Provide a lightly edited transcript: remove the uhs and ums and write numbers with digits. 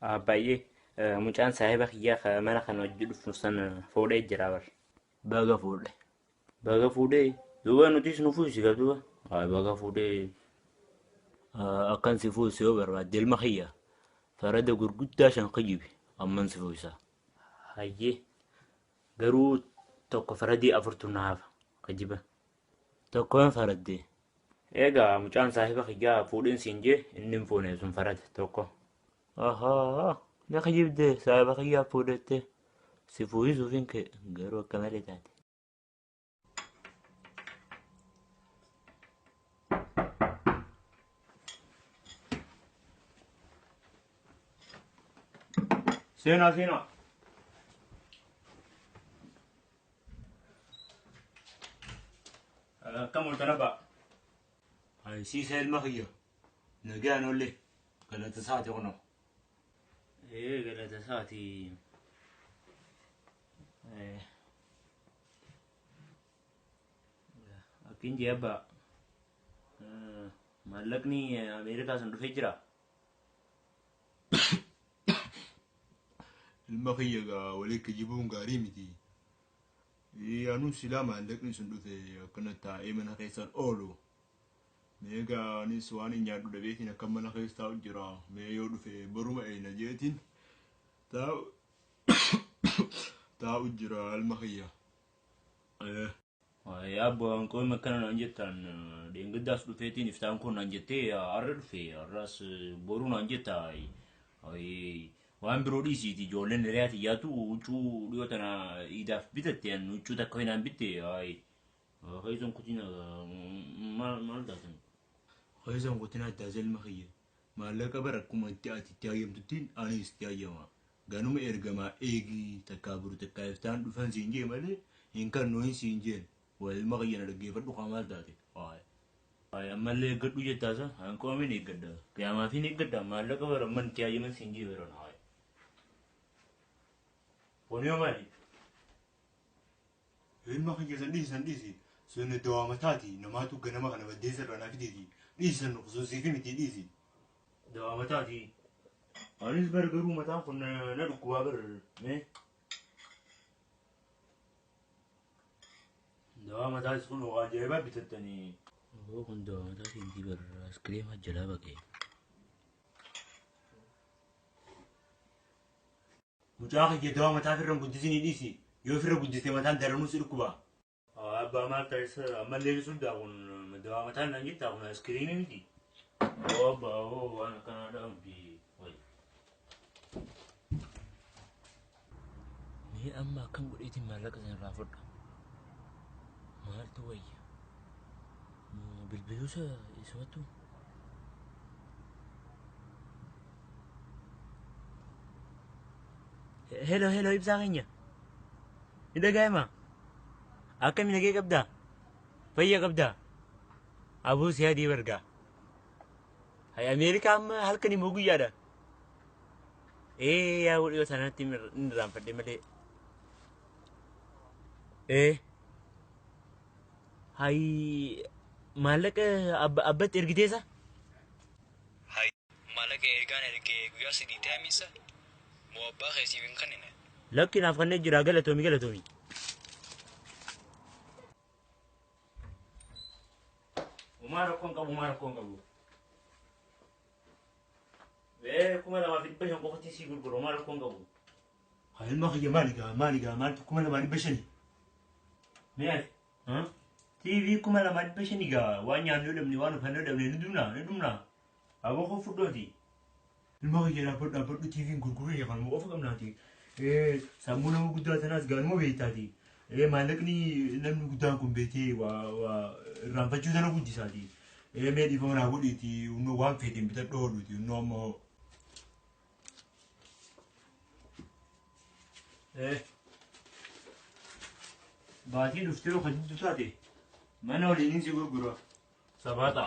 Baay'ee mucaan saahiba kiyyaa mana kana hojii dhufu sana fuudhee jira bar. Baga fuudhe. Baga fuudhee duuba nutis nu fuusi duuba. Baga fuudhee Akkan si fuusi yoo barbaadde ilma kiyya farada gurguddaa shan kijibi amman si fuusa. Hayyee garuu tokko faradii afurtu na hafa kijiba. Tokkoon faraddee. Egaa mucaan saahiba kiyyaa fuudhin siin jee inni hin fuune sun farada tokko. Ahaa na kijibdee saahiba kiyyaa fuudhette si fuusisuuf hin ka'e garuu akka malee taate. Seenaa seenaa. Akkam ooltan abbaa? Siisa ilma kiyya nagaan oolle galata isaati kunoo. Ee galata isaati. Akkin jee abbaa maallaqni Ameerikaa sun dhufee jira. Ilma kiyya gaa walii kijibuun gaarii miti. Anuu silaa maallaqni sun dhufe akkana taa'ee mana keessaan oolu. Mee gaa anis waan hin nyaadhu dhabeetiin akka mana keessa taa'u jira. Mee yoo dhufe boruma eena jeetiin taa'u jira ilma kiyya. Abbo hanqoon akkana naan jettan deengiddaas dhufeetiin iftaan kun naan jettee har'a dhufe har'as boruu naan jetta. Waan biroo dhiisiiti ijoolleen hiriyaa xiyyaatu huccuu dhiyoo tana iidaaf bitatte huccuu takka hinaan bitte. Keessan kutina maal taatan? Keessan kutina addaas ilma kiyya. Maallaqa bara akkuma itti ati itti hayyamtuttiin anis itti hayyama. Ganuma ergamaa eegii takkaa buru takkaa iftaan dhufan siin jee malee hin kannoo hin siin jeen. Waa ilma kiyya na dhaggeeffadhu kaa maal taate? Ammallee eeggadhu jettaasa hanqoomin eeggadha. Qiyaamaafin eeggadha maallaqa bara amman itti hayyaman siin jee bara. Kun yoo maali? Ilma kiyya san dhiisi san dhiisi. Sun dawaa mataati namaatu ganama kana baddeessa irraa naa fideeti. Dhiisi san xusuusiifi miti dhiisi. Dawaa mataati. Anis bar garuu mataan kun na dhukkubaa bar. Mee? Dawaa mataatis kun waa ajaa'ibaa bitattanii. Kun dawaa mataatii miti bar askiriima jalaa baqee. Mucaa kiyya dawaa mataa ofirra hin guddisinii dhiisi. Yoo ofirra guddiste mataan daranuu si dhukkuba. Abbaa maal ta'es ammallee suddaa kun dawaa mataa naan jettaa kun askiriimii miti. Abbaa hoo waan akkanaadha miti. Mee amma akkam godheetiin maallaqa sana irraa fudhu? Maaltu wayya? Bilbiluusa isumatu? Hello hello ibsaa keenya. Ni dhaga'ama? Akkami nagee qabdaa? Fayya qabdaa? Abuu si adii bargaa. Hay Ameerikaa amma halkan immoo guyyaadha. Ee yaa dhiyoo sanatti hin irraanfadhe malee. Ee. Hay maallaqa abbatti ergiteessa? Hay maallaqa ergaan ergee guyyaa sadii ta'amisa moo abbaa keessiif hin kennine? Lakki naaf kanneen jira galatoomi galatoomi. Umaa rakkoon qabu umaa rakkoon qabu. Ee 2500 qofatti sii gurgura umaa rakkoon qabu. Ilma kiyya maali gaa maali gaa maaltu 2500? Mee ati? TV 2500 gaa waan nyaannoo dhabne waan uffannoo dhabne ni dhumna ni dhumna. Aboo koo fudhooti. Ilma kiyya dhaabbadhu dhaabbadhu TV'n gurguruu kanuma qofa qabnaati. Sammuu nama guddaa tanaas gaanuma beektaati. Maallaqni namni guddaan kun beekee waa irraanfachuu tana guddisaati. Mee dhiifama naa godhiiti waan feeteen bitadhu ooluuti innoo amma hoo. Baatii dhuftee yoo kan taate mana waliin si gurgura. Sabaata.